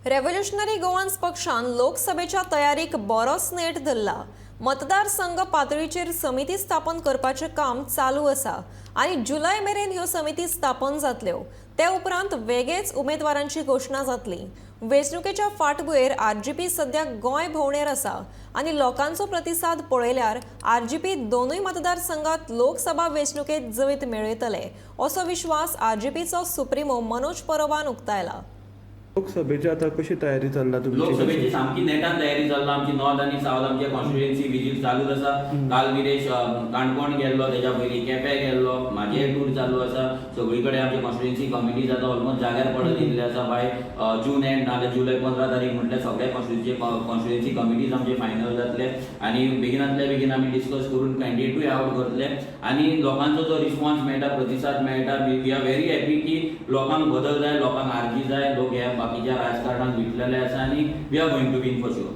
Revolutionary Goans पक्षान लोकसभेच्या तयारीक बरोच नेट धरला. मतदारसंघ पातळीचेर समिती स्थापन करपाचें काम चालू आसा आनी जुलय मेरेन ह्यो समिती स्थापन जातल्यो. ते उपरांत वेगेच उमेदवारांची घोशणा जातली. वेंचणुकेच्या फाटभुंयेर आरजीपी सध्या गोंय भोंवडेर आसा आनी लोकांचो प्रतिसाद पळयल्यार आरजीपी दोनूय मतदारसंघात लोकसभा वेंचणुकेत जैत मेळयतले असो विश्वास आरजीपीचो सुप्रिमो मनोज परबान उक्तायला. लोकसभेची आता कशी तयारी चल्ला तुमची? लोकसभेची सामकी नेटान तयारी चल्ला. आमची नॉर्थ आनी सावथ आमचे कॉन्स्टिट्युएन्सी विजीट चालूच आसा. काल विरेश काणकोण गेल्लो, तेच्या पयलीं केपें गेल्लो. म्हाजेय टूर चालू आसा सगळी कडेन. आमचे कॉन्स्टिट्युएन्सी कमिटीज आतां ऑलमोस्ट जाग्यार पडत येयल्ले आसा. बाय जून एंड नाल्यार जुलय 15 तारीख म्हटल्यार सगळे कॉन्स्टिट्युएन्सी कमिटीज आमचे फायनल जातले आनी बेगिनातल्या बेगीन आमी डिस्कस करून कॅन्डिडेटूय आवट करतले. आनी लोकांचो जो रिस्पॉन्स मेळटा, प्रतिसाद मेळटा, we are very happy की लोकांक बदल जाय, लोकांक आरजी जाय. लोक ह्या बाकीच्या राजकारणाक विटलेले आसा आनी we are going to win for sure.